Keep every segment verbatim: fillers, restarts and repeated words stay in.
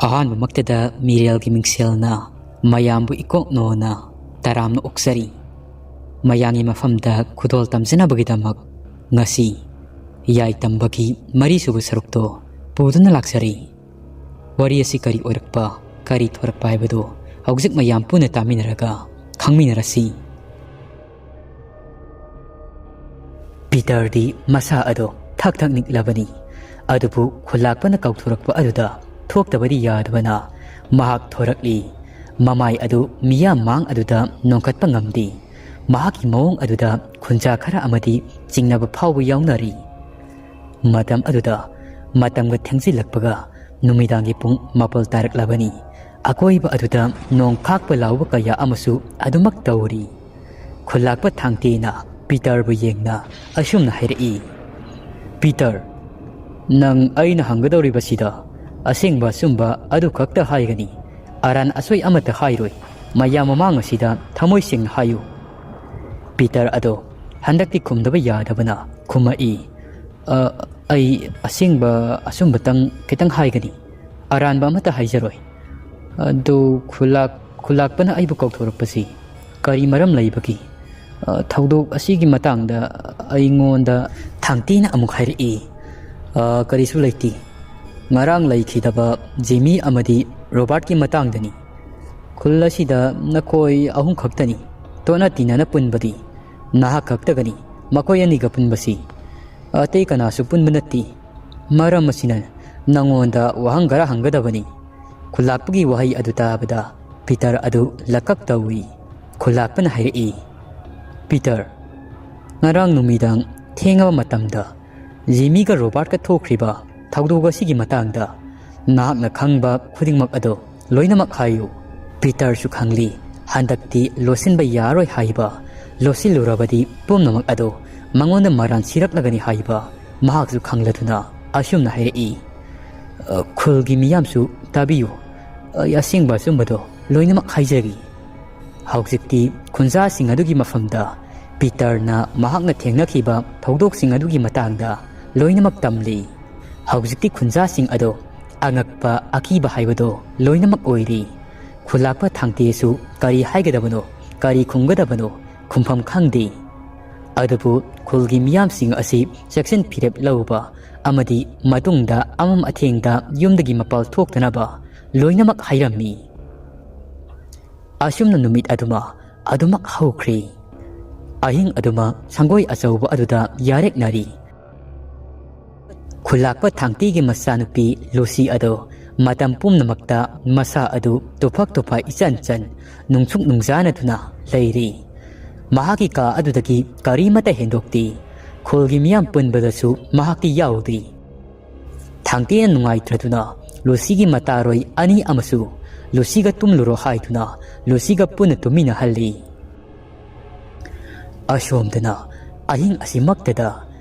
ꯑꯍꯥꯟꯕꯃꯛꯇꯗ ꯃꯤꯔꯦꯜꯒꯤ ꯃꯤꯡꯁꯦꯜꯅ ꯃꯌꯥꯝꯕꯨ ꯏꯀꯣꯛ ꯅꯣꯅ ꯇꯔꯥꯝꯅ ꯑꯣꯛꯆꯔꯤ꯫ ꯃꯌꯥꯝꯒꯤ ꯃꯐꯝꯗ ꯈꯨꯗꯣꯜ ꯇꯝꯖꯅꯕꯒꯤꯗꯃꯛ ꯉꯁꯤ ꯌꯥꯏ ꯇꯝꯕꯒꯤ ꯃꯔꯤꯁꯨꯕ ꯁꯔꯨꯛꯇꯣ ꯄꯨꯗꯨꯅ ꯂꯥꯛꯆꯔꯤ꯫ ꯋꯥꯔꯤ ꯑꯁꯤ ꯀꯔꯤ ꯑꯣꯏꯔꯛꯄ, ꯀꯔꯤ ꯊꯣꯔꯛꯄ ꯍꯥꯏꯕꯗꯨ ꯍꯧꯖꯤꯛ ꯃꯌꯥꯝ ꯄꯨꯟꯅ ꯇꯥꯃꯤꯟꯅꯔꯒ ꯈꯪꯃꯤꯟꯅꯔꯁꯤ꯫ ꯄꯤꯇꯔꯗꯤ ꯃꯁꯥ ꯑꯗꯣ ꯊꯛ ꯊꯛ ꯅꯤꯛꯂꯕꯅꯤ꯫ ꯑꯗꯨꯕꯨ ꯈꯨꯜꯂꯥꯛꯄꯅ ꯀꯧꯊꯣꯔꯛꯄ ꯑꯗꯨꯗ ꯊꯣꯛꯇꯕꯗꯤ ꯌꯥꯗꯕꯅ ꯃꯍꯥꯛ ꯊꯣꯔꯛꯂꯤ꯫ ꯃꯃꯥꯏ ꯑꯗꯨ ꯃꯤꯌꯥꯝ ꯃꯥꯡ ꯑꯗꯨꯗ ꯅꯣꯡꯈꯠꯄ ꯉꯝꯗꯦ꯫ ꯃꯍꯥꯛꯀꯤ ꯃꯑꯣꯡ ꯑꯗꯨꯗ ꯈꯨꯟꯖꯥ ꯈꯔ ꯑꯃꯗꯤ ꯆꯤꯡꯅꯕ ꯐꯥꯎꯕ ꯌꯥꯎꯅꯔꯤ꯫ ꯃꯇꯝ ꯑꯗꯨꯗ ꯃꯇꯝꯒ ꯊꯦꯡꯖꯤꯜꯂꯛꯄꯒ ꯅꯨꯃꯤꯗꯥꯡꯒꯤ ꯄꯨꯡ ꯃꯥꯄꯜ ꯇꯥꯔꯛꯂꯕꯅꯤ꯫ ꯑꯀꯣꯏꯕ ꯑꯗꯨꯗ ꯅꯣꯡ ꯈꯥꯛꯄ ꯂꯥꯎꯕ ꯀꯌꯥ ꯑꯃꯁꯨ ꯑꯗꯨꯃꯛ ꯇꯧꯔꯤ꯫ ꯈꯨꯜꯂꯥꯛꯄ ꯊꯥꯡꯇꯦꯅ ꯄꯤꯇꯔꯕꯨ ꯌꯦꯡꯅ ꯑꯁꯨꯝꯅ ꯍꯥꯏꯔꯛꯏ, "ꯄꯤꯇꯔ, ꯅꯪ ꯑꯩꯅ ꯍꯪꯒꯗꯧꯔꯤꯕꯁꯤꯗ ꯑꯁꯦꯡꯕ ꯑꯆꯨꯝꯕ ꯑꯗꯨ ꯈꯛꯇ ꯍꯥꯏꯒꯅꯤ꯫ ꯑꯔꯥꯟ ꯑꯁꯣꯏ ꯑꯃꯠꯇ ꯍꯥꯏꯔꯣꯏ꯫ ꯃꯌꯥꯝ ꯃꯃꯥꯡ ꯑꯁꯤꯗ ꯊꯃꯣꯏ ꯁꯦꯡꯅ ꯍꯥꯏꯌꯨ꯫" ꯄꯤꯇꯔ ꯑꯗꯣ ꯍꯟꯗꯛꯇꯤ ꯈꯨꯝꯗꯕ ꯌꯥꯗꯕꯅ ꯈꯨꯝꯃꯛꯏ, "ꯑ, ꯑꯩ ꯑꯁꯦꯡꯕ ꯑꯆꯨꯝꯕꯇꯪ ꯈꯤꯇꯪ ꯍꯥꯏꯒꯅꯤ꯫ ꯑꯔꯥꯟꯕ ꯑꯃꯠꯇ ꯍꯥꯏꯖꯔꯣꯏ꯫ ꯑꯗꯨ ꯈꯨꯂꯥꯛ-, ꯈꯨꯂꯥꯛꯄꯅ ꯑꯩꯕꯨ ꯀꯧꯊꯣꯔꯛꯄꯁꯤ ꯀꯔꯤ ꯃꯔꯝ ꯂꯩꯕꯒꯤ? ꯑ, ꯊꯧꯗꯣꯛ ꯑꯁꯤꯒꯤ ꯃꯇꯥꯡꯗ ꯑꯩꯉꯣꯟꯗ" ꯊꯥꯡꯇꯤꯅ ꯑꯃꯨꯛ ꯍꯥꯏꯔꯛꯏ, "ꯑ, ꯀꯔꯤꯁꯨ ꯂꯩꯇꯦ꯫ ꯉꯔꯥꯡ ꯂꯩꯈꯤꯗꯕ ꯖꯤꯃꯤ ꯑꯃꯗꯤ ꯔꯣꯕꯥꯔꯠꯀꯤ ꯃꯇꯥꯡꯗꯅꯤ꯫ ꯈꯨꯜ ꯑꯁꯤꯗ ꯅꯈꯣꯏ ꯑꯍꯨꯝ ꯈꯛꯇꯅꯤ ꯇꯣꯠꯅ ꯇꯤꯟꯅꯅ ꯄꯨꯟꯕꯗꯤ꯫ ꯅꯍꯥꯛ ꯈꯛꯇꯒꯅꯤ ꯃꯈꯣꯏ ꯑꯅꯤꯒ ꯄꯨꯟꯕꯁꯤ꯫ ꯑꯇꯩ ꯀꯅꯥꯁꯨ ꯄꯨꯟꯕ ꯅꯠꯇꯦ꯫ ꯃꯔꯝ ꯑꯁꯤꯅ ꯅꯉꯣꯟꯗ ꯋꯥꯍꯪ ꯈꯔ ꯍꯪꯒꯗꯕꯅꯤ꯫" ꯈꯨꯜꯂꯥꯛꯄꯒꯤ ꯋꯥꯍꯩ ꯑꯗꯨ ꯇꯥꯕꯗ ꯄꯤꯇꯔ ꯑꯗꯨ ꯂꯀꯛ ꯇꯧꯏ꯫ ꯈꯨꯜꯂꯥꯛꯄꯅ ꯍꯥꯏꯔꯛꯏ, "ꯄꯤꯇꯔ, ꯉꯔꯥꯡ ꯅꯨꯃꯤꯗꯥꯡ ꯊꯦꯡꯉꯕ ꯃꯇꯝꯗ ꯖꯤꯃꯤꯒ ꯔꯣꯕꯥꯔꯠꯀ ꯊꯣꯛꯈ꯭ꯔꯤꯕ ꯊꯧꯗꯣꯛ ꯑꯁꯤꯒꯤ ꯃꯇꯥꯡꯗ ꯅꯍꯥꯛꯅ ꯈꯪꯕ ꯈꯨꯗꯤꯡꯃꯛ ꯑꯗꯣ ꯂꯣꯏꯅꯃꯛ ꯍꯥꯏꯌꯨ꯫" ꯄꯤꯇꯔꯁꯨ ꯈꯪꯂꯤ, ꯍꯟꯗꯛꯇꯤ ꯂꯣꯠꯁꯤꯟꯕ ꯌꯥꯔꯣꯏ ꯍꯥꯏꯕ, ꯂꯣꯠꯁꯤꯜꯂꯨꯔꯕꯗꯤ ꯄꯨꯝꯅꯃꯛ ꯑꯗꯣ ꯃꯉꯣꯟꯗ ꯃꯔꯥꯟ ꯁꯤꯔꯛꯂꯒꯅꯤ ꯍꯥꯏꯕ ꯃꯍꯥꯛꯁꯨ ꯈꯪꯂꯗꯨꯅ ꯑꯁꯨꯝꯅ ꯍꯥꯏꯔꯛꯏ, "ꯑ, ꯈꯨꯜꯒꯤ ꯃꯤꯌꯥꯝꯁꯨ ꯇꯥꯕꯤꯌꯨ꯫ ꯑꯩ ꯑꯁꯦꯡꯕ ꯑꯆꯨꯝꯕꯗꯣ ꯂꯣꯏꯅꯃꯛ ꯍꯥꯏꯖꯒꯦ꯫" ꯍꯧꯖꯤꯛꯇꯤ ꯈꯨꯟꯖꯥꯁꯤꯡ ꯑꯗꯨꯒꯤ ꯃꯐꯝꯗ ꯄꯤꯇꯔꯅ ꯃꯍꯥꯛꯅ ꯊꯦꯡꯅꯈꯤꯕ ꯊꯧꯗꯣꯛꯁꯤꯡ ꯑꯗꯨꯒꯤ ꯃꯇꯥꯡꯗ ꯂꯣꯏꯅꯃꯛ ꯇꯝꯂꯤ꯫ ꯍꯧꯖꯤꯛꯇꯤ ꯈꯨꯟꯖꯥꯁꯤꯡ ꯑꯗꯣ ꯑꯉꯛꯄ ꯑꯀꯤꯕ ꯍꯥꯏꯕꯗꯣ ꯂꯣꯏꯅꯃꯛ ꯑꯣꯏꯔꯤ꯫ ꯈꯨꯜꯂꯥꯛꯄ ꯊꯥꯡꯇꯦꯁꯨ ꯀꯔꯤ ꯍꯥꯏꯒꯗꯕꯅꯣ, ꯀꯔꯤ ꯈꯨꯝꯒꯗꯕꯅꯣ ꯈꯨꯝꯐꯝ ꯈꯪꯗꯦ꯫ ꯑꯗꯨꯕꯨ ꯈꯨꯜꯒꯤ ꯃꯤꯌꯥꯝꯁꯤꯡ ꯑꯁꯤ ꯆꯦꯛꯁꯤꯟ ꯐꯤꯔꯦꯞ ꯂꯧꯕ ꯑꯃꯗꯤ ꯃꯇꯨꯡꯗ ꯑꯃꯝ ꯑꯊꯦꯡꯗ ꯌꯨꯝꯗꯒꯤ ꯃꯄꯥꯜ ꯊꯣꯛꯇꯅꯕ ꯂꯣꯏꯅꯃꯛ ꯍꯥꯏꯔꯝꯃꯤ꯫ ꯑꯁꯨꯝꯅ ꯅꯨꯃꯤꯠ ꯑꯗꯨꯃ ꯑꯗꯨꯃꯛ ꯍꯧꯈ꯭ꯔꯦ꯫ ꯑꯍꯤꯡ ꯑꯗꯨꯃ ꯁꯪꯒꯣꯏ ꯑꯆꯧꯕ ꯑꯗꯨꯗ ꯌꯥꯔꯦꯛꯅꯔꯤ꯫ ꯈꯨꯜꯂꯥꯛꯄ ꯊꯥꯡꯇꯤꯒꯤ ꯃꯆꯥꯅꯨꯄꯤ ꯂꯨꯁꯤ ꯑꯗꯣ ꯃꯇꯝ ꯄꯨꯝꯅꯃꯛꯇ ꯃꯁꯥ ꯑꯗꯨ ꯇꯨꯐꯛ ꯇꯨꯐ ꯏꯆꯟ ꯆꯟ, ꯅꯨꯡꯁꯨꯛ ꯅꯨꯡꯖꯥꯅꯗꯨꯅ ꯂꯩꯔꯤ꯫ ꯃꯍꯥꯛꯀꯤ ꯀꯥ ꯑꯗꯨꯗꯒꯤ ꯀꯔꯤꯃꯠꯇ ꯍꯦꯟꯗꯣꯛꯇꯦ꯫ ꯈꯨꯜꯒꯤ ꯃꯤꯌꯥꯝ ꯄꯨꯟꯕꯗꯁꯨ ꯃꯍꯥꯛꯇꯤ ꯌꯥꯎꯗꯦ꯫ ꯊꯥꯡꯇꯦꯅ ꯅꯨꯡꯉꯥꯏꯇ꯭ꯔꯗꯨꯅ ꯂꯨꯁꯤꯒꯤ ꯃꯇꯥꯔꯣꯏ ꯑꯅꯤ ꯑꯃꯁꯨ ꯂꯨꯁꯤꯒ ꯇꯨꯝꯂꯨꯔꯣ ꯍꯥꯏꯗꯨꯅ ꯂꯨꯁꯤꯒ ꯄꯨꯟꯅ ꯇꯨꯝꯃꯤꯟꯅꯍꯜꯂꯤ꯫ ꯑꯁꯣꯝꯗꯅ ꯑꯍꯤꯡ ꯑꯁꯤꯃꯛꯇꯗ,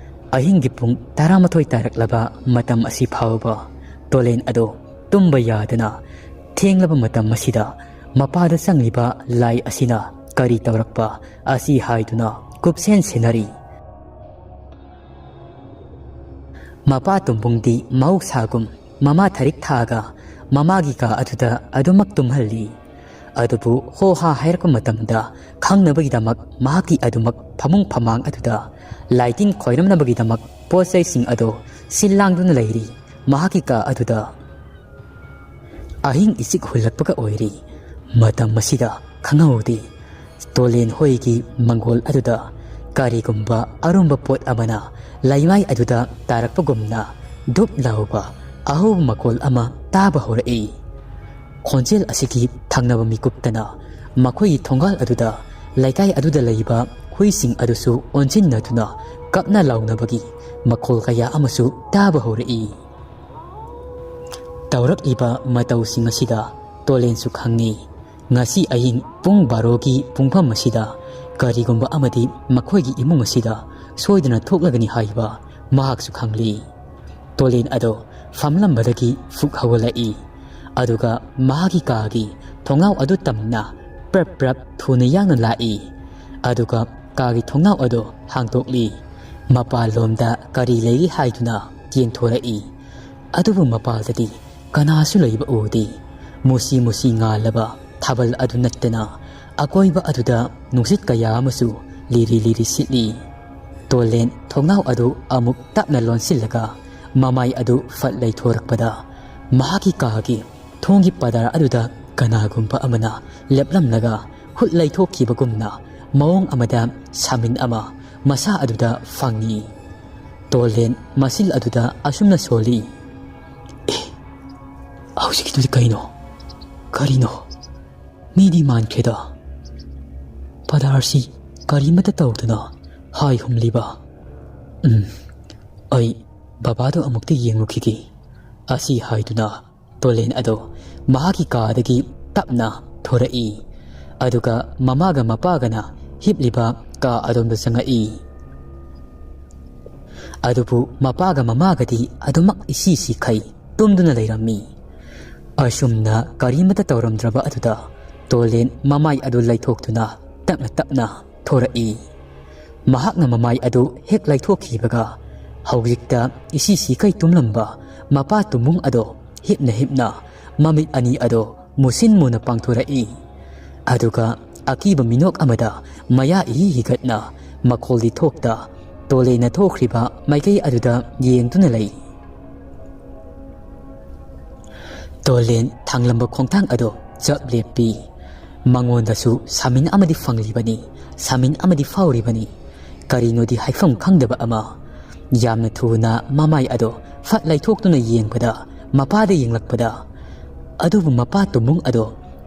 ꯑꯍꯤꯡꯒꯤ ꯄꯨꯡ ꯇꯔꯥꯃꯥꯊꯣꯏ ꯇꯥꯔꯛꯂꯕ ꯃꯇꯝ ꯑꯁꯤ ꯐꯥꯎꯕ ꯇꯣꯂꯦꯟ ꯑꯗꯣ ꯇꯨꯝꯕ ꯌꯥꯗꯅ ꯊꯦꯡꯂꯕ ꯃꯇꯝ ꯑꯁꯤꯗ ꯃꯄꯥꯗ ꯆꯪꯂꯤꯕ ꯂꯥꯏ ꯑꯁꯤꯅ ꯀꯔꯤ ꯇꯧꯔꯛꯄ ꯑꯁꯤ ꯍꯥꯏꯗꯨꯅ ꯀꯨꯞꯁꯦꯟ ꯁꯦꯟꯅꯔꯤ꯫ ꯃꯄꯥ ꯇꯨꯝꯕꯨꯡꯗꯤ ꯃꯍꯧꯁꯥꯒꯨꯝ ꯃꯃꯥ ꯊꯔꯤꯛ ꯊꯥꯛꯑꯒ ꯃꯃꯥꯒꯤ ꯀꯥ ꯑꯗꯨꯗ ꯑꯗꯨꯃꯛ ꯇꯨꯝꯍꯜꯂꯤ꯫ ꯑꯗꯨꯕꯨ ꯍꯣ ꯍꯥ ꯍꯥꯏꯔꯛꯄ ꯃꯇꯝꯗ ꯈꯪꯅꯕꯒꯤꯗꯃꯛ ꯃꯍꯥꯛꯀꯤ ꯑꯗꯨꯃꯛ ꯐꯃꯨꯡ ꯐꯃꯥꯡ ꯑꯗꯨꯗ ꯂꯥꯏꯇꯤꯟ ꯈꯣꯏꯔꯝꯅꯕꯒꯤꯗꯃꯛ ꯄꯣꯠ ꯆꯩꯁꯤꯡ ꯑꯗꯣ ꯁꯤꯜ ꯂꯥꯡꯗꯨꯅ ꯂꯩꯔꯤ꯫ ꯃꯍꯥꯛꯀꯤ ꯀꯥ ꯑꯗꯨꯗ ꯑꯍꯤꯡ ꯏꯆꯤꯛ ꯍꯨꯜꯂꯛꯄꯒ ꯑꯣꯏꯔꯤ꯫ ꯃꯇꯝ ꯑꯁꯤꯗ ꯈꯪꯍꯧꯗꯦ꯫ ꯇꯣꯂꯦꯟ ꯍꯣꯏꯒꯤ ꯃꯪꯒꯣꯜ ꯑꯗꯨꯗ ꯀꯔꯤꯒꯨꯝꯕ ꯑꯔꯨꯝꯕ ꯄꯣꯠ ꯑꯃꯅ ꯂꯩꯃꯥꯏ ꯑꯗꯨꯗ ꯇꯥꯔꯛꯄꯒꯨꯝꯅ ꯙꯨꯞ ꯂꯥꯎꯕ ꯑꯍꯧꯕ ꯃꯈꯣꯜ ꯑꯃ ꯇꯥꯕ ꯍꯧꯔꯛꯏ꯫ ꯈꯣꯟꯖꯦꯜ ꯑꯁꯤꯒꯤ ꯊꯪꯅꯕ ꯃꯤꯀꯨꯞꯇꯅ ꯃꯈꯣꯏꯒꯤ ꯊꯣꯡꯒꯥꯜ ꯑꯗꯨꯗ ꯂꯩꯀꯥꯏ ꯑꯗꯨꯗ ꯂꯩꯕ ꯍꯨꯏꯁꯤꯡ ꯑꯗꯨꯁꯨ ꯑꯣꯟꯁꯤꯟꯅꯗꯨꯅ ꯀꯞꯅ ꯂꯥꯎꯅꯕꯒꯤ ꯃꯈꯣꯜ ꯀꯌꯥ ꯑꯃꯁꯨ ꯇꯥꯕ ꯍꯧꯔꯛꯏ꯫ ꯇꯧꯔꯛꯂꯤꯕ ꯃꯇꯧꯁꯤꯡ ꯑꯁꯤꯗ ꯇꯣꯂꯦꯟꯁꯨ ꯈꯪꯉꯤ꯫ ꯉꯁꯤ ꯑꯍꯤꯡ ꯄꯨꯡ ꯕꯥꯔꯣꯒꯤ ꯄꯨꯡꯐꯝ ꯑꯁꯤꯗ ꯀꯔꯤꯒꯨꯝꯕ ꯑꯃꯗꯤ ꯃꯈꯣꯏꯒꯤ ꯏꯃꯨꯡ ꯑꯁꯤꯗ ꯁꯣꯏꯗꯅ ꯊꯣꯛꯂꯒꯅꯤ ꯍꯥꯏꯕ ꯃꯍꯥꯛꯁꯨ ꯈꯪꯂꯤ꯫ ꯇꯣꯂꯦꯟ ꯑꯗꯣ ꯐꯝꯂꯝꯕꯗꯒꯤ ꯐꯨꯛ ꯍꯧꯒꯠꯂꯛꯏ꯫ ꯑꯗꯨꯒ ꯃꯍꯥꯛꯀꯤ ꯀꯥꯒꯤ ꯊꯣꯡꯅꯥꯎ ꯑꯗꯨ ꯇꯝꯅ ꯄ꯭ꯔꯞ ꯄ꯭ꯔꯞ ꯊꯨꯅ ꯌꯥꯡꯅ ꯂꯥꯛꯏ꯫ ꯑꯗꯨꯒ ꯀꯥꯒꯤ ꯊꯣꯡꯅꯥꯎ ꯑꯗꯨ ꯍꯥꯡꯗꯣꯛꯂꯤ꯫ ꯃꯄꯥꯟꯂꯣꯝꯗ ꯀꯔꯤ ꯂꯩꯔꯤ ꯍꯥꯏꯗꯨꯅ ꯌꯦꯡꯊꯣꯔꯛꯏ꯫ ꯑꯗꯨꯕꯨ ꯃꯄꯥꯜꯗꯗꯤ ꯀꯅꯥꯁꯨ ꯂꯩꯕ ꯎꯗꯦ꯫ ꯃꯨꯁꯤ ꯃꯨꯁꯤ ꯉꯥꯜꯂꯕ ꯊꯥꯕꯜ ꯑꯗꯨ ꯅꯠꯇꯅ ꯑꯀꯣꯏꯕ ꯑꯗꯨꯗ ꯅꯨꯡꯁꯤꯠ ꯀꯌꯥ ꯑꯃꯁꯨ ꯂꯤꯔꯤ ꯂꯤꯔꯤ ꯁꯤꯠꯂꯤ꯫ ꯇꯣꯂꯦꯟ ꯊꯣꯡꯅꯥꯎ ꯑꯗꯨ ꯑꯃꯨꯛ ꯇꯞꯅ ꯂꯣꯟꯁꯤꯜꯂꯒ ꯃꯃꯥꯏ ꯑꯗꯨ ꯐꯠ ꯂꯩꯊꯣꯔꯛꯄꯗ, ꯃꯍꯥꯛꯀꯤ ꯀꯥꯒꯤ ꯊꯣꯡꯒꯤ ꯄꯗꯥꯔ ꯑꯗꯨꯗ ꯀꯅꯥꯒꯨꯝꯕ ꯑꯃꯅ ꯂꯦꯞꯂꯝꯂꯒ ꯍꯨꯠ ꯂꯩꯊꯣꯛꯈꯤꯕꯒꯨꯝꯅ ꯃꯑꯣꯡ ꯑꯃꯗ ꯁꯥꯃꯤꯟ ꯑꯃ ꯃꯁꯥ ꯑꯗꯨꯗ ꯐꯪꯉꯤ꯫ ꯇꯣꯂꯦꯟ ꯃꯁꯤꯜ ꯑꯗꯨꯗ ꯑꯁꯨꯝꯅ ꯁꯣꯜꯂꯤ, "ꯑꯦ, ꯍꯧꯖꯤꯛꯀꯤꯗꯨꯗꯤ ꯀꯩꯅꯣ? ꯀꯔꯤꯅꯣ? ꯃꯤꯗꯤ ꯃꯥꯟꯈ꯭ꯔꯦꯗ꯫ ꯄꯗꯥꯔꯁꯤ ꯀꯔꯤꯃꯠꯇ ꯇꯧꯗꯅ ꯍꯥꯏ ꯍꯨꯝꯂꯤꯕ꯫ ꯎꯝ, ꯑꯩ ꯕꯕꯥꯗꯣ ꯑꯃꯨꯛꯇ ꯌꯦꯡꯂꯨꯈꯤꯒꯦ" ꯑꯁꯤ ꯍꯥꯏꯗꯨꯅ ꯇꯣꯂꯦꯟ ꯑꯗꯣ ꯃꯍꯥꯛꯀꯤ ꯀꯥꯗꯒꯤ ꯇꯞꯅ ꯊꯣꯔꯛꯏ꯫ ꯑꯗꯨꯒ ꯃꯃꯥꯒ ꯃꯄꯥꯒꯅ ꯍꯤꯞꯂꯤꯕ ꯀꯥ ꯑꯗꯣꯝꯗ ꯆꯪꯉꯛꯏ꯫ ꯑꯗꯨꯕꯨ ꯃꯄꯥꯒ ꯃꯃꯥꯒꯗꯤ ꯑꯗꯨꯃꯛ ꯏꯁꯤ ꯁꯤꯈꯩ ꯇꯨꯝꯗꯨꯅ ꯂꯩꯔꯝꯃꯤ꯫ ꯑꯁꯨꯝꯅ ꯀꯔꯤꯃꯠꯇ ꯇꯧꯔꯝꯗ꯭ꯔꯕ ꯑꯗꯨꯗ ꯇꯣꯂꯦꯟ ꯃꯃꯥꯏ ꯑꯗꯨ ꯂꯩꯊꯣꯛꯇꯨꯅ ꯇꯞꯅ ꯇꯞꯅ ꯊꯣꯔꯛꯏ꯫ ꯃꯍꯥꯛꯅ ꯃꯃꯥꯏ ꯑꯗꯨ ꯍꯦꯛ ꯂꯩꯊꯣꯛꯈꯤꯕꯒ, ꯍꯧꯖꯤꯛꯇ ꯏꯁꯤ ꯁꯤꯈꯩ ꯇꯨꯝꯂꯝꯕ ꯃꯄꯥ ꯇꯨꯝꯕꯨꯡ ꯑꯗꯣ ꯍꯤꯞꯅ ꯍꯤꯞꯅ ꯃꯃꯤꯠ ꯑꯅꯤ ꯑꯗꯣ ꯃꯨꯁꯤꯟ ꯃꯨꯅ ꯄꯥꯡꯊꯣꯔꯛꯏ꯫ ꯑꯗꯨꯒ ꯑꯀꯤꯕ ꯃꯤꯅꯣꯛ ꯑꯃꯗ ꯃꯌꯥ ꯏꯍꯤ ꯍꯤꯒꯠꯅ, ꯃꯈꯣꯜꯗꯤ ꯊꯣꯛꯇ, ꯇꯣꯂꯦꯟꯅ ꯊꯣꯛꯈ꯭ꯔꯤꯕ ꯃꯥꯏꯀꯩ ꯑꯗꯨꯗ ꯌꯦꯡꯗꯨꯅ ꯂꯩ꯫ ꯇꯣꯂꯦꯟ ꯊꯥꯡꯂꯝꯕ ꯈꯣꯡꯊꯥꯡ ꯑꯗꯣ ꯆꯞ ꯂꯦꯞꯄꯤ꯫ ꯃꯉꯣꯟꯗꯁꯨ ꯁꯥꯃꯤꯟ ꯑꯃꯗꯤ ꯐꯪꯂꯤꯕꯅꯤ, ꯁꯥꯃꯤꯟ ꯑꯃꯗꯤ ꯐꯥꯎꯔꯤꯕꯅꯤ꯫ ꯀꯔꯤꯅꯣꯗꯤ ꯍꯥꯏꯐꯝ ꯈꯪꯗꯕ ꯑꯃ꯫ ꯌꯥꯝꯅ ꯊꯨꯅ ꯃꯃꯥꯏ ꯑꯗꯣ ꯐꯠ ꯂꯩꯊꯣꯛꯇꯨꯅ ꯌꯦꯡꯕꯗ, ꯃꯄꯥꯗ ꯌꯦꯡꯂꯛꯄꯗ, ꯑꯗꯨꯕꯨ ꯃꯄꯥ ꯇꯨꯝꯕꯨꯡ ꯑꯗꯣ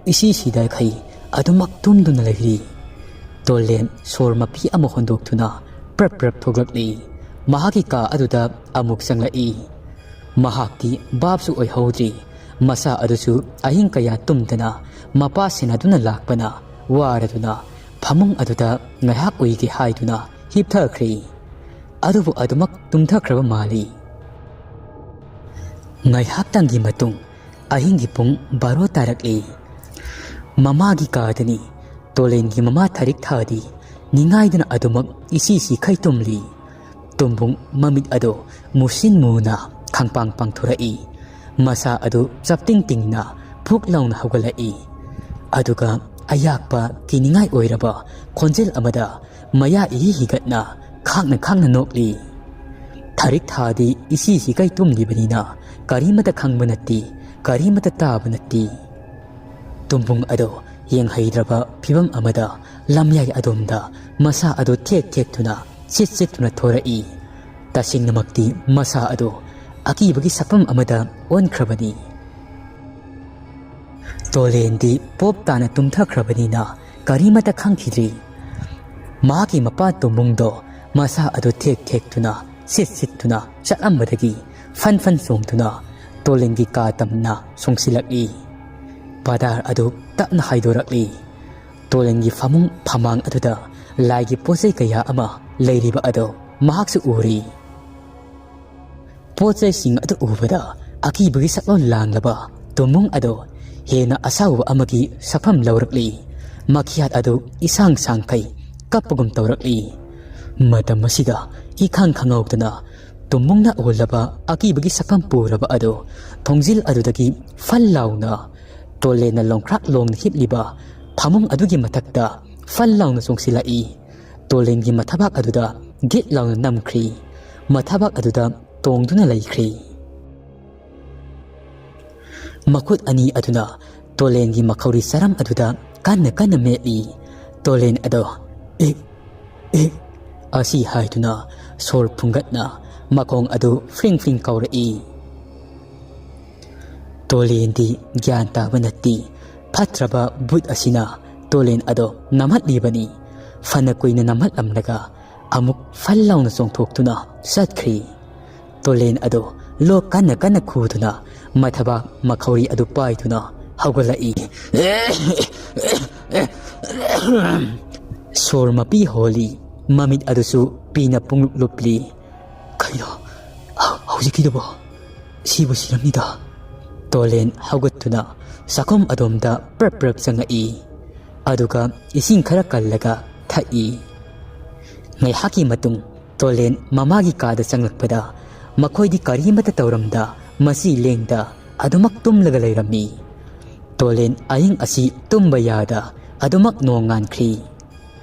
ꯏꯁꯤ ꯁꯤꯗꯈꯩ ꯑꯗꯨꯃꯛ ꯇꯨꯝꯗꯨꯅ ꯂꯩꯔꯤ꯫ ꯇꯣꯂꯦꯟ ꯁꯣꯔ ꯃꯄꯤ ꯑꯃ ꯍꯣꯟꯗꯣꯛꯇꯨꯅ ꯄ꯭ꯔꯞ ꯄ꯭ꯔꯞ ꯊꯣꯛꯂꯛꯂꯤ꯫ ꯃꯍꯥꯛꯀꯤ ꯀꯥ ꯑꯗꯨꯗ ꯑꯃꯨꯛ ꯆꯪꯂꯛꯏ꯫ ꯃꯍꯥꯛꯇꯤ ꯚꯥꯞꯁꯨ ꯑꯣꯏꯍꯧꯗ꯭ꯔꯤ꯫ ꯃꯁꯥ ꯑꯗꯨꯁꯨ ꯑꯍꯤꯡ ꯀꯌꯥ ꯇꯨꯝꯗꯅ ꯃꯄꯥ ꯁꯦꯟꯅꯗꯨꯅ ꯂꯥꯛꯄꯅ ꯋꯥꯔꯗꯨꯅ ꯐꯃꯨꯡ ꯑꯗꯨꯗ ꯉꯥꯏꯍꯥꯛ ꯎꯏꯒꯦ ꯍꯥꯏꯗꯨꯅ ꯍꯤꯞꯊꯈ꯭ꯔꯦ꯫ ꯑꯗꯨꯕꯨ ꯑꯗꯨꯃꯛ ꯇꯨꯝꯊꯈ꯭ꯔꯕ ꯃꯥꯜꯂꯤ꯫ ꯉꯥꯏꯍꯥꯛꯇꯪꯒꯤ ꯃꯇꯨꯡ ꯑꯍꯤꯡꯒꯤ ꯄꯨꯡ ꯕꯥꯔꯣ ꯇꯥꯔꯛꯂꯤ꯫ ꯃꯃꯥꯒꯤ ꯀꯥꯗꯅꯤ꯫ ꯇꯣꯂꯦꯟꯒꯤ ꯃꯃꯥ ꯊꯥꯔꯤꯛ ꯊꯥꯗꯤ ꯅꯤꯡꯉꯥꯏꯗꯅ ꯑꯗꯨꯃꯛ ꯏꯁꯤ ꯁꯤꯈꯩ ꯇꯨꯝꯂꯤ꯫ ꯇꯨꯝꯕꯨꯡ ꯃꯃꯤꯠ ꯑꯗꯣ ꯃꯨꯁꯤꯟ ꯃꯨꯅ ꯈꯪꯄꯥꯡ ꯄꯥꯡꯊꯣꯔꯛꯏ꯫ ꯃꯁꯥ ꯑꯗꯨ ꯆꯞꯇꯤꯡ ꯇꯤꯡꯅ ꯐꯨꯛ ꯂꯥꯎꯅ ꯍꯧꯒꯠꯂꯛꯏ꯫ ꯑꯗꯨꯒ ꯑꯌꯥꯛꯄ, ꯀꯤꯅꯤꯡꯉꯥꯏ ꯑꯣꯏꯔꯕ ꯈꯣꯟꯖꯦꯜ ꯑꯃꯗ ꯃꯌꯥ ꯏꯍꯤ ꯍꯤꯒꯠꯅ ꯈꯥꯡꯅ ꯈꯥꯡꯅ ꯅꯣꯛꯂꯤ꯫ ꯊꯥꯔꯤꯛ ꯊꯥꯗꯤ ꯏꯁꯤ ꯍꯤꯒꯩ ꯇꯨꯝꯂꯤꯕꯅꯤꯅ ꯀꯔꯤꯃꯇ ꯈꯪꯕ ꯅꯠꯇꯦ, ꯀꯔꯤꯃꯇ ꯇꯥꯕ ꯅꯠꯇꯦ꯫ ꯇꯨꯝꯕꯨꯡ ꯑꯗꯣ ꯌꯦꯡꯍꯩꯗ꯭ꯔꯕ ꯐꯤꯕꯝ ꯑꯃꯗ ꯂꯝꯌꯥꯏ ꯑꯗꯣꯝꯗ ꯃꯁꯥ ꯑꯗꯨ ꯊꯦꯛ ꯊꯦꯛꯇꯨꯅ ꯁꯤꯠ ꯁꯤꯠꯇꯨꯅ ꯊꯣꯔꯛꯏ꯫ ꯇꯁꯦꯡꯅꯃꯛꯇꯤ ꯃꯁꯥ ꯑꯗꯨ ꯑꯀꯤꯕꯒꯤ ꯁꯛꯐꯝ ꯑꯃꯗ ꯑꯣꯟꯈ꯭ꯔꯕꯅꯤ꯫ ꯇꯣꯂꯦꯟꯗꯤ ꯄꯣꯞ ꯇꯥꯅ ꯇꯨꯝꯊꯈ꯭ꯔꯕꯅꯤꯅ ꯀꯔꯤꯃꯇ ꯈꯪꯈꯤꯗ꯭ꯔꯤ꯫ ꯃꯍꯥꯛꯀꯤ ꯃꯄꯥ ꯇꯨꯝꯕꯨꯡꯗꯣ ꯃꯁꯥ ꯑꯗꯨ ꯊꯦꯛ ꯊꯦꯛꯇꯨꯅ ꯁꯤꯠ ꯁꯤꯠꯇꯨꯅ ꯆꯠꯂꯝꯕꯗꯒꯤ ꯐꯟ ꯐꯟ ꯆꯣꯡꯗꯨꯅ ꯇꯣꯂꯦꯟꯒꯤ ꯀꯥ ꯇꯝꯅ ꯆꯣꯡꯁꯤꯜꯂꯛꯏ꯫ ꯄꯥꯗꯥꯔ ꯑꯗꯨ ꯇꯞꯅ ꯍꯥꯏꯗꯣꯔꯛꯂꯤ꯫ ꯇꯣꯂꯦꯟꯒꯤ ꯐꯃꯨꯡ ꯐꯃꯥꯡ ꯑꯗꯨꯗ ꯂꯥꯏꯒꯤ ꯄꯣꯠꯆꯩ ꯀꯌꯥ ꯑꯃ ꯂꯩꯔꯤꯕ ꯑꯗꯨ ꯃꯍꯥꯛꯁꯨ ꯎꯔꯤ꯫ ꯄꯣꯠ ꯆꯩꯁꯤꯡ ꯑꯗꯨ ꯎꯕꯗ ꯑꯀꯤꯕꯒꯤ ꯁꯛꯂꯣꯟ ꯂꯥꯡꯂꯕ ꯇꯨꯝꯕꯨꯡ ꯑꯗꯨ ꯍꯦꯟꯅ ꯑꯁꯥꯎꯕ ꯑꯃꯒꯤ ꯁꯛꯐꯝ ꯂꯧꯔꯛꯂꯤ꯫ ꯃꯈꯤꯌꯥꯠ ꯑꯗꯨ ꯏꯁꯥꯡ ꯁꯥꯡꯈꯩ ꯀꯞꯄꯒꯨꯝ ꯇꯧꯔꯛꯂꯤ꯫ ꯃꯇꯝ ꯑꯁꯤꯗ ꯏꯈꯪ ꯈꯪꯍꯧꯗꯅ ꯇꯨꯝꯕꯨꯡꯅ ꯎꯍꯜꯂꯕ ꯑꯀꯤꯕꯒꯤ ꯁꯛꯐꯝ ꯄꯨꯔꯕ ꯑꯗꯨ ꯊꯣꯡꯖꯤꯜ ꯑꯗꯨꯗꯒꯤ ꯐꯜ ꯂꯥꯎꯅ ꯇꯣꯂꯦꯟꯅ ꯂꯣꯡꯈ꯭ꯔꯥꯛ ꯂꯣꯡꯅ ꯍꯤꯞꯂꯤꯕ ꯐꯃꯨꯡ ꯑꯗꯨꯒꯤ ꯃꯊꯛꯇ ꯐꯜ ꯂꯥꯎꯅ ꯆꯣꯡꯁꯤꯜꯂꯛꯏ꯫ ꯇꯣꯂꯦꯟꯒꯤ ꯃꯊꯕꯥꯛ ꯑꯗꯨꯗ ꯒꯤꯠ ꯂꯥꯎꯅ ꯅꯝꯈ꯭ꯔꯤ꯫ ꯃꯊꯕꯥꯛ ꯑꯗꯨꯗ ꯇꯣꯡꯗꯨꯅ ꯂꯩꯈ꯭ꯔꯤ꯫ ꯃꯈꯨꯠ ꯑꯅꯤ ꯑꯗꯨꯅ ꯇꯣꯂꯦꯟꯒꯤ ꯃꯈꯧꯔꯤ ꯆꯔꯝ ꯑꯗꯨꯗ ꯀꯟꯅ ꯀꯟꯅ ꯃꯦꯠꯂꯤ꯫ ꯇꯣꯂꯦꯟ ꯑꯗꯣ "ꯏꯛ, ꯏꯛ" ꯑꯁꯤ ꯍꯥꯏꯗꯨꯅ ꯁꯣꯔ ꯐꯨꯡꯒꯠꯅ ꯃꯈꯣꯡ ꯑꯗꯨ ꯐ꯭ꯔꯤꯡ ꯐ꯭ꯔꯤꯡ ꯀꯧꯔꯛꯏ꯫ ꯇꯣꯂꯦꯟꯗꯤ ꯒ꯭ꯌꯥꯟ ꯇꯥꯕ ꯅꯠꯇꯦ꯫ ꯐꯠꯇ꯭ꯔꯕ ꯚꯨꯠ ꯑꯁꯤꯅ ꯇꯣꯂꯦꯟ ꯑꯗꯣ ꯅꯝꯍꯠꯂꯤꯕꯅꯤ꯫ ꯐꯅ ꯀꯨꯏꯅ ꯅꯝꯍꯠꯂꯝꯂꯒ ꯑꯃꯨꯛ ꯐꯜ ꯂꯥꯎꯅ ꯆꯣꯡꯊꯣꯛꯇꯨꯅ ꯆꯠꯈ꯭ꯔꯤ꯫ ꯇꯣꯂꯦꯟ ꯑꯗꯣ ꯂꯣꯛ ꯀꯟꯅ ꯀꯟꯅ ꯈꯨꯗꯨꯅ ꯃꯊꯕꯥꯛ ꯃꯈꯧꯔꯤ ꯑꯗꯨ ꯄꯥꯏꯗꯨꯅ ꯍꯧꯒꯠꯂꯛꯏ꯫ ꯁꯣꯔ ꯃꯄꯤ ꯍꯣꯜꯂꯤ꯫ ꯃꯃꯤꯠ ꯑꯗꯨꯁꯨ ꯄꯤꯅ ꯄꯨꯡꯂꯨꯞ ꯂꯨꯞꯂꯤ꯫ "ꯀꯩꯅꯣ ꯍꯧꯖꯤꯛꯀꯤꯗꯨꯕꯣ? ꯁꯤꯕꯨ ꯁꯤꯔꯝꯅꯤꯗ!" ꯇꯣꯂꯦꯟ ꯍꯧꯒꯠꯇꯨꯅ ꯆꯥꯛꯈꯨꯝ ꯑꯗꯣꯝꯗ ꯄ꯭ꯔꯞ ꯄ꯭ꯔꯞ ꯆꯪꯉꯛꯏ꯫ ꯑꯗꯨꯒ ꯏꯁꯤꯡ ꯈꯔ ꯀꯜꯂꯒ ꯊꯛꯏ꯫ ꯉꯥꯏꯍꯥꯛꯀꯤ ꯃꯇꯨꯡ ꯇꯣꯂꯦꯟ ꯃꯃꯥꯒꯤ ꯀꯥꯗ ꯆꯪꯂꯛꯄꯗ ꯃꯈꯣꯏꯗꯤ ꯀꯔꯤꯃꯠꯇ ꯇꯧꯔꯝꯗ ꯃꯁꯤ ꯂꯦꯡꯗ ꯑꯗꯨꯃꯛ ꯇꯨꯝꯂꯒ ꯂꯩꯔꯝꯃꯤ꯫ ꯇꯣꯂꯦꯟ ꯑꯍꯤꯡ ꯑꯁꯤ ꯇꯨꯝꯕ ꯌꯥꯗ ꯑꯗꯨꯃꯛ ꯅꯣꯡ ꯉꯥꯟꯈ꯭ꯔꯤ꯫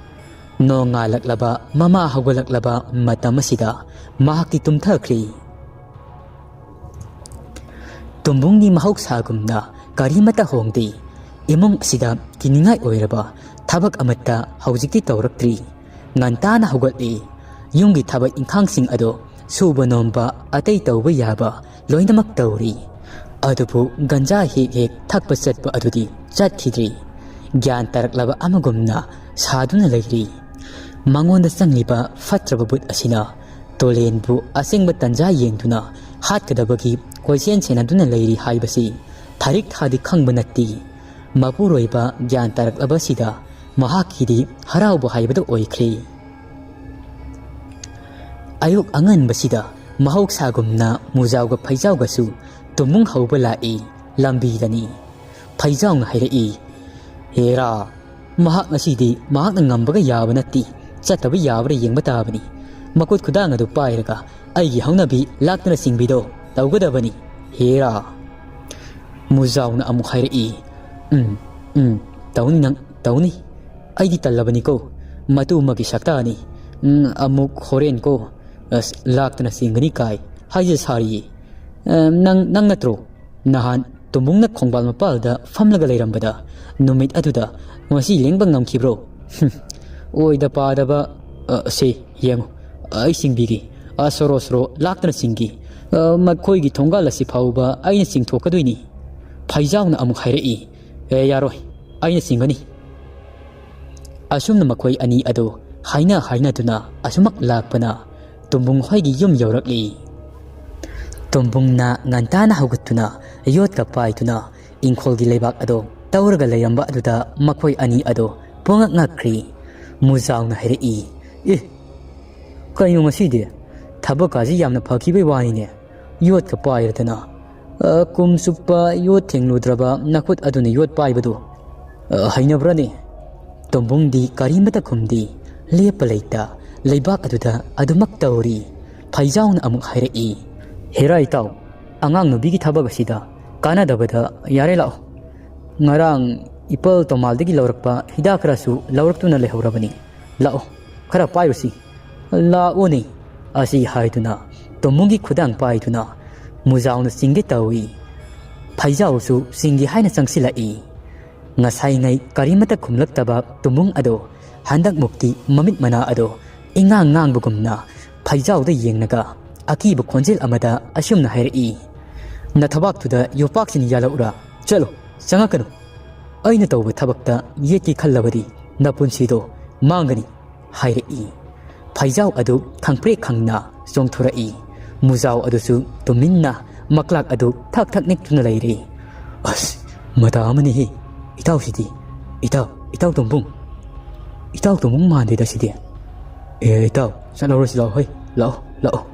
ꯅꯣꯡ ꯉꯥꯜꯂꯛꯂꯕ ꯃꯃꯥ ꯍꯧꯒꯠꯂꯛꯂꯕ ꯃꯇꯝ ꯑꯁꯤꯗ ꯃꯍꯥꯛꯇꯤ ꯇꯨꯝꯊꯈ꯭ꯔꯤ꯫ ꯇꯨꯝꯕꯨꯡꯗꯤ ꯃꯍꯧꯁꯥꯒꯨꯝꯅ ꯀꯔꯤꯃꯠꯇ ꯍꯣꯡꯗꯦ꯫ ꯏꯃꯨꯡ ꯑꯁꯤꯗ ꯀꯤꯅꯤꯡꯉꯥꯏ ꯑꯣꯏꯔꯕ ꯊꯕꯛ ꯑꯃꯠꯇ ꯍꯧꯖꯤꯛꯇꯤ ꯇꯧꯔꯛꯇ꯭ꯔꯤ꯫ ꯉꯟꯇꯥꯅ ꯍꯧꯒꯠꯂꯤ꯫ ꯌꯨꯝꯒꯤ ꯊꯕꯛ ꯏꯪꯈꯥꯡꯁꯤꯡ ꯑꯗꯣ ꯁꯨꯕ ꯅꯣꯝꯕ ꯑꯇꯩ ꯇꯧꯕ ꯌꯥꯕ ꯂꯣꯏꯅꯃꯛ ꯇꯧꯔꯤ꯫ ꯑꯗꯨꯕꯨ ꯒꯟꯖꯥ ꯍꯦꯛ ꯍꯦꯛ ꯊꯛꯄ ꯆꯠꯄ ꯑꯗꯨꯗꯤ ꯆꯠꯈꯤꯗ꯭ꯔꯤ꯫ ꯒ꯭ꯌꯥꯟ ꯇꯥꯔꯛꯂꯕ ꯑꯃꯒꯨꯝꯅ ꯁꯥꯗꯨꯅ ꯂꯩꯔꯤ꯫ ꯃꯉꯣꯟꯗ ꯆꯪꯂꯤꯕ ꯐꯠꯇ꯭ꯔꯕ ꯕꯨꯠ ꯑꯁꯤꯅ ꯇꯣꯂꯦꯟꯕꯨ ꯑꯁꯦꯡꯕ ꯇꯟꯖꯥ ꯌꯦꯡꯗꯨꯅ ꯍꯥꯠꯀꯗꯕꯒꯤ ꯀꯣꯏꯁꯦꯟ ꯁꯦꯟꯅꯗꯨꯅ ꯂꯩꯔꯤ ꯍꯥꯏꯕꯁꯤ ꯊꯥꯔꯤꯛ ꯊꯥꯗꯤ ꯈꯪꯕ ꯅꯠꯇꯦ꯫ ꯃꯄꯨꯔꯣꯏꯕ ꯒ꯭ꯌꯥꯟ ꯇꯥꯔꯛꯂꯕꯁꯤꯗ ꯃꯍꯥꯛꯀꯤꯗꯤ ꯍꯔꯥꯎꯕ ꯍꯥꯏꯕꯗꯨ ꯑꯣꯏꯈ꯭ꯔꯦ꯫ ꯑꯌꯨꯛ ꯑꯉꯟꯕꯁꯤꯗ ꯃꯍꯧꯁꯥꯒꯨꯝꯅ ꯃꯨꯖꯥꯎꯒ ꯐꯩꯖꯥꯎꯒꯁꯨ ꯇꯨꯝꯃꯨꯡ ꯍꯧꯕ ꯂꯥꯛꯏ꯫ ꯂꯝꯕꯤꯗꯅꯤ꯫ ꯐꯩꯖꯥꯎꯅ ꯍꯥꯏꯔꯛꯏ, "ꯍꯦꯔꯥ, ꯃꯍꯥꯛ ꯉꯁꯤꯗꯤ ꯃꯍꯥꯛꯅ ꯉꯝꯕꯒ ꯌꯥꯕ ꯅꯠꯇꯦ꯫ ꯆꯠꯇꯕ ꯌꯥꯕ꯭ꯔꯥ ꯌꯦꯡꯕ ꯇꯥꯕꯅꯤ꯫ ꯃꯈꯨꯠ ꯈꯨꯗꯥꯡ ꯑꯗꯨ ꯄꯥꯏꯔꯒ ꯑꯩꯒꯤ ꯍꯧꯅꯕꯤ ꯂꯥꯛꯇꯅ ꯆꯤꯡꯕꯤꯗꯣ ꯇꯧꯒꯗꯕꯅꯤ꯫ ꯍꯦꯔꯥ!" ꯃꯨꯖꯥꯎꯅ ꯑꯃꯨꯛ ꯍꯥꯏꯔꯛꯏ, "ꯎꯝ, ꯎꯝ, ꯇꯧꯅꯤ ꯅꯪ, ꯇꯧꯅꯤ꯫ ꯑꯩꯗꯤ ꯇꯜꯂꯕꯅꯤꯀꯣ꯫ ꯃꯇꯨ ꯑꯃꯒꯤ ꯁꯛꯇꯥꯅꯤ꯫ ꯎꯝ, ꯑꯃꯨꯛ ꯍꯣꯔꯦꯟꯀꯣ꯫ ꯑꯁ, ꯂꯥꯛꯇꯅ ꯆꯤꯡꯒꯅꯤ ꯀꯥꯏ ꯍꯥꯏꯖ ꯁꯥꯔꯤꯌꯦ꯫ ꯑ, ꯅꯪ, ꯅꯪ ꯅꯠꯇ꯭ꯔꯣ ꯅꯍꯥꯟ ꯇꯨꯝꯕꯨꯡꯅ ꯈꯣꯡꯕꯥꯜ ꯃꯄꯥꯜꯗ ꯐꯝꯂꯒ ꯂꯩꯔꯝꯕꯗ ꯅꯨꯃꯤꯠ ꯑꯗꯨꯗ ꯉꯁꯤ ꯂꯦꯡꯕ ꯉꯝꯈꯤꯕ꯭ꯔꯣ? ꯍꯨꯝ, ꯑꯣꯏꯗ ꯄꯥꯗꯕ꯫ ꯑ, ꯁꯦ, ꯌꯦꯡꯉꯨ, ꯑꯩ ꯆꯤꯡꯕꯤꯒꯦ꯫ ꯑ, ꯁꯣꯔꯣ ꯁꯣꯔꯣ ꯂꯥꯛꯇꯅ ꯆꯤꯡꯒꯦ꯫ ꯑ, ꯃꯈꯣꯏꯒꯤ ꯊꯣꯡꯒꯥꯜ ꯑꯁꯤ ꯐꯥꯎꯕ ꯑꯩꯅ ꯆꯤꯡꯊꯣꯛꯀꯗꯣꯏꯅꯤ꯫" ꯐꯩꯖꯥꯎꯅ ꯑꯃꯨꯛ ꯍꯥꯏꯔꯛꯏ, "ꯑꯦ, ꯌꯥꯔꯣꯏ, ꯑꯩꯅ ꯆꯤꯡꯒꯅꯤ꯫" ꯑꯁꯨꯝꯅ ꯃꯈꯣꯏ ꯑꯅꯤ ꯑꯗꯨ ꯍꯥꯏꯅ ꯍꯥꯏꯅꯗꯨꯅ ꯑꯁꯨꯃꯛ ꯂꯥꯛꯄꯅ ꯇꯨꯝꯕꯨꯡ ꯍꯣꯏꯒꯤ ꯌꯨꯝ ꯌꯧꯔꯛꯂꯤ꯫ ꯇꯨꯝꯕꯨꯡꯅ ꯉꯟꯇꯥꯅ ꯍꯧꯒꯠꯇꯨꯅ ꯌꯣꯠꯀ ꯄꯥꯏꯗꯨꯅ ꯏꯪꯈꯣꯜꯒꯤ ꯂꯩꯕꯥꯛ ꯑꯗꯣ ꯇꯧꯔꯒ ꯂꯩꯔꯝꯕ ꯑꯗꯨꯗ ꯃꯈꯣꯏ ꯑꯅꯤ ꯑꯗꯣ ꯄꯨꯡꯉꯛ ꯉꯛꯈ꯭ꯔꯤ꯫ ꯃꯨꯖꯥꯎꯅ ꯍꯥꯏꯔꯛꯏ, "ꯑꯦ, ꯀꯩꯅꯣ ꯉꯁꯤꯗꯤ? ꯊꯕꯛꯀꯥꯁꯤ ꯌꯥꯝꯅ ꯐꯈꯤꯕꯩ ꯋꯥꯅꯤꯅꯦ꯫ ꯌꯣꯠꯀ ꯄꯥꯏꯔꯗꯅ꯫ ꯑ, ꯀꯨꯝ ꯆꯨꯞꯄ ꯌꯣꯠ ꯊꯦꯡꯂꯨꯗ꯭ꯔꯕ ꯅꯈꯨꯠ ꯑꯗꯨꯅ ꯌꯣꯠ ꯄꯥꯏꯕꯗꯨ, ꯑ, ꯍꯩꯅꯕ꯭ꯔꯅꯦ?" ꯇꯣꯝꯕꯨꯡꯗꯤ ꯀꯔꯤꯃꯇ ꯈꯨꯝꯗꯦ꯫ ꯂꯦꯞꯄ ꯂꯩꯇ ꯂꯩꯕꯥꯛ ꯑꯗꯨꯗ ꯑꯗꯨꯃꯛ ꯇꯧꯔꯤ꯫ ꯐꯩꯖꯥꯎꯅ ꯑꯃꯨꯛ ꯍꯥꯏꯔꯛꯏ, "ꯍꯦꯔꯥ ꯏꯇꯥꯎ, ꯑꯉꯥꯡ ꯅꯨꯄꯤꯒꯤ ꯊꯕꯛ ꯑꯁꯤꯗ ꯀꯥꯟꯅꯗꯕꯗ ꯌꯥꯔꯦ, ꯂꯥꯛꯑꯣ꯫ ꯉꯔꯥꯡ ꯏꯄꯜ ꯇꯣꯃꯥꯜꯗꯒꯤ ꯂꯧꯔꯛꯄ ꯍꯤꯗꯥꯛ ꯈꯔꯁꯨ ꯂꯧꯔꯛꯇꯨꯅ ꯂꯩꯍꯧꯔꯕꯅꯤ꯫ ꯂꯥꯛꯑꯣ, ꯈꯔ ꯄꯥꯏꯔꯨꯁꯤ꯫ ꯂꯥꯛꯑꯣꯅꯦ꯫ ꯑꯁꯤ ꯍꯥꯏꯗꯨꯅ ꯇꯣꯝꯕꯨꯡꯒꯤ ꯈꯨꯗꯥꯡ ꯄꯥꯏꯗꯨꯅ ꯃꯨꯖꯥꯎꯅ ꯆꯤꯡꯒꯦ ꯇꯧꯏ꯫ ꯐꯩꯖꯥꯎꯁꯨ ꯆꯤꯡꯒꯦ ꯍꯥꯏꯅ ꯆꯪꯁꯤꯜꯂꯛꯏ꯫ ꯉꯁꯥꯏꯉꯩ ꯀꯔꯤꯃꯠꯇ ꯈꯨꯝꯂꯛꯇꯕ ꯇꯣꯝꯕꯨꯡ ꯑꯗꯣ ꯍꯟꯗꯛꯃꯨꯛꯇꯤ ꯃꯃꯤꯠ ꯃꯅꯥ ꯑꯗꯣ ꯏꯉꯥꯡ ꯉꯥꯡꯕꯒꯨꯝꯅ ꯐꯩꯖꯥꯎꯗ ꯌꯦꯡꯂꯒ ꯑꯀꯤꯕ ꯈꯣꯟꯖꯦꯜ ꯑꯃꯗ ꯑꯁꯨꯝꯅ ꯍꯥꯏꯔꯛꯏ, "ꯅꯊꯕꯥꯛꯇꯨꯗ ꯌꯣꯄꯥꯛꯁꯤꯅ ꯌꯥꯜꯂꯛꯎꯔꯥ? ꯆꯠꯂꯣ, ꯆꯪꯉꯛꯀꯅꯨ꯫ ꯑꯩꯅ ꯇꯧꯕ ꯊꯕꯛꯇ ꯌꯦꯠꯀꯦ ꯈꯜꯂꯕꯗꯤ ꯅꯄꯨꯟꯁꯤꯗꯣ ꯃꯥꯡꯒꯅꯤ" ꯍꯥꯏꯔꯛꯏ꯫ ꯐꯩꯖꯥꯎ ꯑꯗꯨ ꯈꯪꯄ꯭ꯔꯦꯛ ꯈꯪꯅ ꯆꯣꯡꯊꯣꯔꯛꯏ꯫ ꯃꯨꯖꯥꯎ ꯑꯗꯨꯁꯨ ꯇꯨꯃꯤꯟꯅ ꯃꯀ꯭ꯂꯥꯛ ꯑꯗꯨ ꯊꯛ ꯊꯛ ꯅꯤꯛꯇꯨꯅ ꯂꯩꯔꯦ꯫ "ꯑꯁ, ꯃꯇꯥ ꯑꯃꯅꯤꯍꯦ, ꯏꯇꯥꯎꯁꯤꯗꯤ꯫ ꯏꯇꯥꯎ, ꯏꯇꯥꯎ ꯇꯣꯝꯕꯨꯡ, ꯏꯇꯥꯎ ꯇꯣꯝꯕꯨꯡ ꯃꯥꯟꯗꯦꯗ ꯁꯤꯗꯤ꯫ ꯑꯦ, ꯏꯇꯥꯎ, ꯆꯠꯍꯧꯔꯁꯤ ꯂꯥꯛꯑꯣ, ꯍꯣꯏ, ꯂꯥꯛꯑꯣ, ꯂꯥꯛꯑꯣ"꯫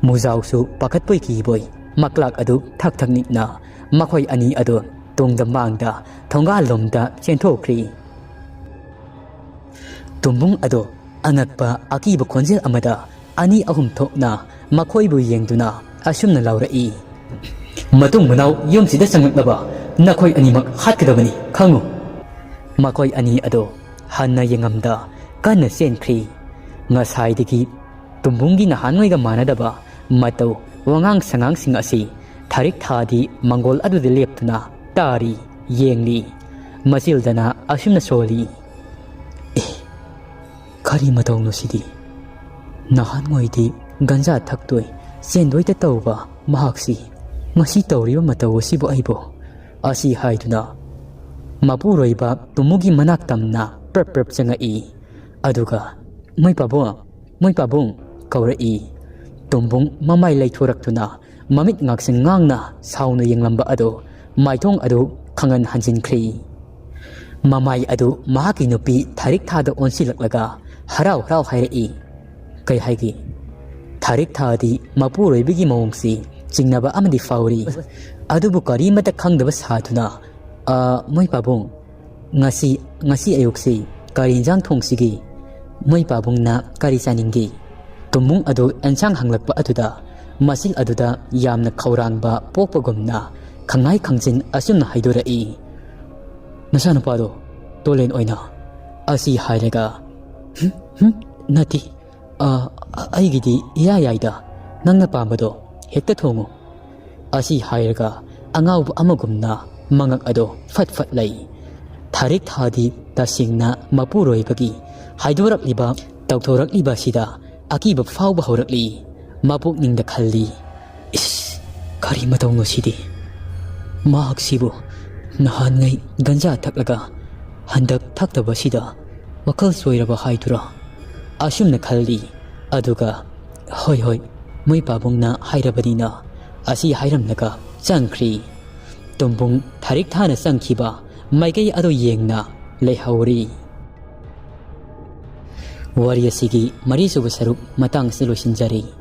ꯃꯨꯖꯥꯎꯁꯨ ꯄꯥꯈꯠꯄꯣꯏ ꯀꯤꯕꯣꯏ ꯃꯀ꯭ꯂꯥꯛ ꯑꯗꯨ ꯊꯛ ꯊꯛ ꯅꯤꯛꯅ ꯃꯈꯣꯏ ꯑꯅꯤ ꯑꯗꯨ ꯇꯨꯡꯗ ꯃꯥꯡꯗ ꯊꯣꯡꯒꯥꯜꯂꯣꯝꯗ ꯆꯦꯟꯊꯣꯛꯈ꯭ꯔꯤ꯫ ꯇꯨꯝꯕꯨꯡ ꯑꯗꯣ ꯑꯉꯛꯄ ꯑꯀꯤꯕ ꯈꯣꯟꯖꯦꯜ ꯑꯃꯗ ꯑꯅꯤ ꯑꯍꯨꯝ ꯊꯣꯛꯅ ꯃꯈꯣꯏꯕꯨ ꯌꯦꯡꯗꯨꯅ ꯑꯁꯨꯝꯅ ꯂꯥꯎꯔꯛꯏ, "ꯃꯇꯨꯡ ꯃꯅꯥꯎ ꯌꯨꯝꯁꯤꯗ ꯆꯪꯂꯛꯅꯕ ꯅꯈꯣꯏ ꯑꯅꯤꯃꯛ ꯍꯥꯠꯀꯗꯕꯅꯤ, ꯈꯪꯉꯨ!" ꯃꯈꯣꯏ ꯑꯅꯤ ꯑꯗꯣ ꯍꯟꯅ ꯌꯦꯡꯉꯝꯗ ꯀꯟꯅ ꯆꯦꯟꯈ꯭ꯔꯤ꯫ ꯉꯁꯥꯏꯗꯒꯤ ꯇꯨꯝꯕꯨꯡꯒꯤ ꯅꯍꯥꯟꯉꯩꯒ ꯃꯥꯟꯅꯗꯕ ꯃꯇꯧ, ꯋꯥꯉꯥꯡ ꯁꯉꯥꯡꯁꯤꯡ ꯑꯁꯤ ꯊꯥꯔꯤꯛ ꯊꯥꯗꯤ ꯃꯪꯒꯣꯜ ꯑꯗꯨꯗ ꯂꯦꯞꯇꯨꯅ ꯇꯥꯔꯤ, ꯌꯦꯡꯂꯤ꯫ ꯃꯆꯤꯜꯗꯅ ꯑꯁꯨꯝꯅ ꯁꯣꯜꯂꯤ, "ꯑꯦ, ꯀꯔꯤ ꯃꯇꯧꯅꯣ ꯁꯤꯗꯤ? ꯅꯍꯥꯟꯋꯥꯏꯗꯤ ꯒꯟꯖꯥ ꯊꯛꯇꯣꯏ, ꯆꯦꯟꯗꯣꯏꯇ ꯇꯧꯕ ꯃꯍꯥꯛꯁꯤ ꯉꯁꯤ ꯇꯧꯔꯤꯕ ꯃꯇꯧ ꯑꯁꯤꯕꯨ ꯑꯩꯕꯨ?" ꯑꯁꯤ ꯍꯥꯏꯗꯨꯅ ꯃꯄꯨꯔꯣꯏꯕ ꯇꯨꯝꯕꯨꯡꯒꯤ ꯃꯅꯥꯛ ꯇꯝꯅ ꯄ꯭ꯔꯞ ꯄ꯭ꯔꯞ ꯆꯪꯉꯛꯏ꯫ ꯑꯗꯨꯒ, "ꯃꯣꯏ ꯄꯥꯕꯨꯡ, ꯃꯣꯏ ꯄꯥꯕꯨꯡ" ꯀꯧꯔꯛꯏ꯫ ꯇꯨꯝꯕꯨꯡ ꯃꯃꯥꯏ ꯂꯩꯊꯣꯔꯛꯇꯨꯅ ꯃꯃꯤꯠ ꯉꯥꯛꯁꯪ ꯉꯥꯡꯅ ꯁꯥꯎꯅ ꯌꯦꯡꯂꯝꯕ ꯑꯗꯨ ꯃꯥꯏꯊꯣꯡ ꯑꯗꯨ ꯈꯪꯍꯟ ꯍꯟꯖꯤꯟꯈ꯭ꯔꯤ꯫ ꯃꯃꯥꯏ ꯑꯗꯨ ꯃꯍꯥꯛꯀꯤ ꯅꯨꯄꯤ ꯊꯥꯔꯤꯛ ꯊꯥꯗ ꯑꯣꯟꯁꯤꯜꯂꯛꯂꯒ ꯍꯔꯥꯎ ꯍꯔꯥꯎ ꯍꯥꯏꯔꯛꯏ꯫ ꯀꯩ ꯍꯥꯏꯒꯦ? ꯊꯥꯔꯤꯛ ꯊꯥꯗꯤ ꯃꯄꯨꯔꯣꯏꯕꯒꯤ ꯃꯑꯣꯡꯁꯤ ꯆꯤꯡꯅꯕ ꯑꯃꯗꯤ ꯐꯥꯎꯔꯤ꯫ ꯑꯗꯨꯕꯨ ꯀꯔꯤꯃꯠꯇ ꯈꯪꯗꯕ ꯁꯥꯗꯨꯅ, "ꯑ, ꯃꯣꯏ ꯄꯥꯕꯨꯡ, ꯉꯁꯤ, ꯉꯁꯤ ꯑꯌꯨꯛꯁꯤ ꯀꯔꯤ ꯏꯟꯖꯥꯡ ꯊꯣꯡꯁꯤꯒꯦ? ꯃꯣꯏ ꯄꯥꯕꯨꯡꯅ ꯀꯔꯤ ꯆꯥꯅꯤꯡꯒꯦ?" ꯇꯨꯝꯕꯨꯡ ꯑꯗꯨ ꯑꯦꯟꯁꯥꯡ ꯍꯪꯂꯛꯄ ꯑꯗꯨꯗ ꯃꯆꯤꯜ ꯑꯗꯨꯗ ꯌꯥꯝꯅ ꯈꯧꯔꯥꯡꯕ ꯄꯣꯛꯄꯒꯨꯝꯅ ꯈꯪꯉꯥꯏ ꯈꯪꯖꯤꯟ ꯑꯁꯨꯝꯅ ꯍꯥꯏꯗꯣꯔꯛꯏ, "ꯅꯆꯥꯅꯨꯄꯥꯗꯣ ꯇꯣꯂꯦꯟ ꯑꯣꯏꯅ?" ꯑꯁꯤ ꯍꯥꯏꯔꯒ, "ꯍꯨꯝ, ꯍꯨꯝ, ꯅꯠꯇꯦ꯫ ꯑ, ꯑꯩꯒꯤꯗꯤ ꯏꯌꯥ ꯌꯥꯏꯗ, ꯅꯪꯅ ꯄꯥꯝꯕꯗꯣ ꯍꯦꯛꯇ ꯊꯣꯡꯉꯨ"꯫ ꯑꯁꯤ ꯍꯥꯏꯔꯒ ꯑꯉꯥꯎꯕ ꯑꯃꯒꯨꯝꯅ ꯃꯉꯛ ꯑꯗꯣ ꯐꯠ ꯐꯠ ꯂꯩ꯫ ꯊꯥꯔꯤꯛ ꯊꯥꯗꯤ ꯇꯁꯦꯡꯅ ꯃꯄꯨꯔꯣꯏꯕꯒꯤ ꯍꯥꯏꯗꯣꯔꯛꯂꯤꯕ, ꯇꯧꯊꯣꯔꯛꯂꯤꯕ ꯑꯁꯤꯗ ꯑꯀꯤꯕ ꯐꯥꯎꯕ ꯍꯧꯔꯛꯂꯤ꯫ ꯃꯄꯨꯛꯅꯤꯡꯗ ꯈꯜꯂꯤ, "ꯏꯁ, ꯀꯔꯤ ꯃꯇꯧꯅꯣ ꯁꯤꯗꯤ? ꯃꯍꯥꯛꯁꯤꯕꯨ ꯅꯍꯥꯟꯉꯩ ꯒꯟꯖꯥ ꯊꯛꯂꯒ ꯍꯟꯗꯛ ꯊꯛꯇꯕꯁꯤꯗ ꯋꯥꯈꯜ ꯆꯣꯏꯔꯕ ꯍꯥꯏꯗꯨꯔꯥ?" ꯑꯁꯨꯝꯅ ꯈꯜꯂꯤ꯫ ꯑꯗꯨꯒ, "ꯍꯣꯏ, ꯍꯣꯏ, ꯃꯣꯏ ꯄꯥꯕꯨꯡꯅ ꯍꯥꯏꯔꯕꯅꯤꯅ" ꯑꯁꯤ ꯍꯥꯏꯔꯝꯂꯒ ꯆꯪꯈ꯭ꯔꯤ꯫ ꯇꯨꯝꯕꯨꯡ ꯊꯥꯔꯤꯛ ꯊꯥꯅ ꯆꯪꯈꯤꯕ ꯃꯥꯏꯀꯩ ꯑꯗꯨ ꯌꯦꯡꯅ ꯂꯩꯍꯧꯔꯤ꯫ ꯋꯥꯔꯤ ꯑꯁꯤꯒꯤ ꯃꯔꯤꯁꯨꯕ ꯁꯔꯨꯛ ꯃꯇꯥꯡ ꯑꯁꯤꯗ ꯂꯣꯏꯁꯤꯟꯖꯔꯤ꯫